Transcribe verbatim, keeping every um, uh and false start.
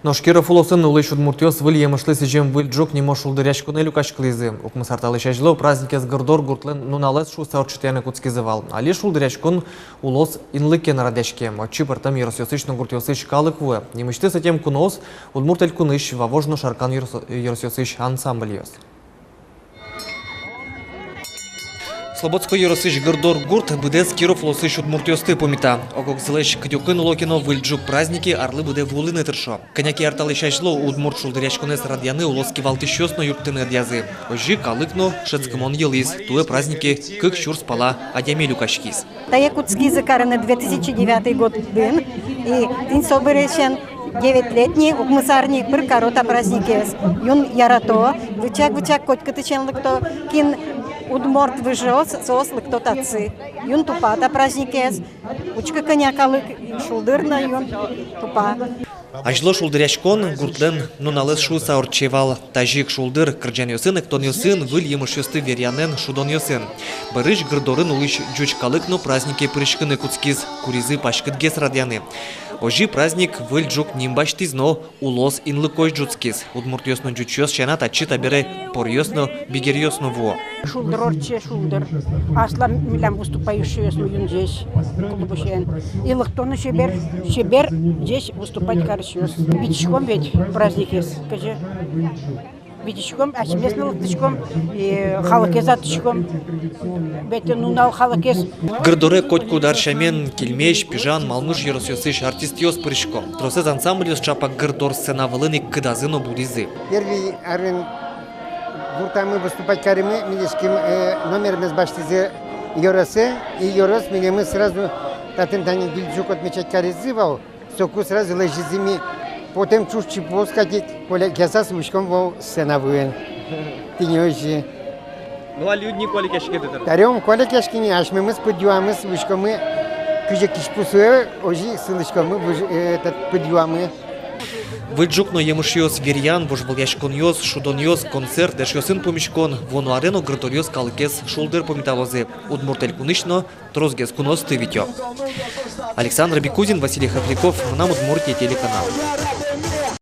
Нош Киров улосын улӥсь удмуртъёс Выль Емышлы сӥзем Выль ӝук нимо шулдыръяськонэ люкаськылӥзы. Укмыс ар талэсь азьло праздникез Гырдор гуртлэн нуналэз шуыса ортчытъяны кутскизы вал. Али шулдыръяськон улос инлыкен радъяське. Отчы пӧртэм ёросъёсысь но гуртъёсысь калык вуэ. Нимысьтыз ӧтем куноос Удмурт Элькунысь, Вавож но Шаркан ёрос-, ёросъёсысь ансамбльёс. Слободской ёросысь Гырдор гурт быдэс Киров улосысь удмуртъёсты пумита. Ог-огзылэсь кыдёкын уло ке но, Выль ӝук празднике арлы быдэ вуылыны тыршо. Кӧня ке ар талэсь азьло удмурт шулдыръяськонэз радъяны улос кивалтӥсьёс но юрттыны ӧдъязы. Озьы калык но шӧдскымон йылӥз, туэ празднике кык сюрс пала адями люкаськиз. Тае кутскизы карыны две тысячи девятый годын, и тӥни собере сен девятьлетний, укмыс арни пыр каро та праздникез. Юн ярато, вычак-вычак котькытысен лыкто, кин удмурт выжыос, соос лыкто татчы. Юн тупа та праздникез, учкы кӧня калык, шулдыр но юн тупа. Азьло шулдыръяськон гуртлэн нуналэз шуыса ортче вал. Тазьы ик шулдыр кырӟанъёсын, эктонъёсын, Выль Емышъёсты веръянэн, шудонъёсын. Бӧрысь Гырдорын улӥсь ӟуч калык но празднике пыриськыны кутскиз, куризы паськытгес радъяны. Озьы праздник Выль ӝук ним басьтӥз но улос инлыкозь ӝутскиз. Удмуртъёс но ӟучъёс сяна, татчы табере поръёс но бигеръёс но вуо. Шулдыр ортче, шулдыр. Аслам милям выступающийёсмы юн ӟеч клубысен. И лыкто но чебер, чебер ӟеч выступать карисьёс. Витиськом ведь праздникез, кызьы. Витиськом, асьмеос но лыктӥськом, и калыкез адӟиськом. Ведь нунал калыкез. Гырдоре котькуд ар сямен Кильмезь, Пижан, Малмыж ёросъёсысь артистъёс пырисько. Тросэз ансамбльёс ӵапак Гырдор сцена вылын ик кыдазы но будӥзы. Первый арын гуртамы выступать каримы, милесьтым, э, номермес басьтӥзы ёросэ, и ёрос милемыз сразу татын тани Выль ӝук отмечать каризы вал, соку сразу лэзизы ми, потэм ӵуж чипуос кадь ик куалекъяса сылӥськом вал сцена вылын. Тӥни озьы. Ну, али уд ни куалекъяське, тэтэр. Таре ум куалекъяське ни, асьмемыз пыд юамы, сылӥськомы, кызьы кисьпу сылэ, озьы сылӥськомы, выж-, э, этот, пыд юамы. Выль ӝук но емышъёс веръян, вожвылъяськонъёс, шудонъёс, концерт, эшъёсын пумиськон — вуоно аре но гырдоръёс калыкез шулдыр пумиталозы. Удмурт Элькунысь но тросгес куноосты витё. Александр Бекузин, Василий Хохряков, «Мынам Удмуртие» телеканал.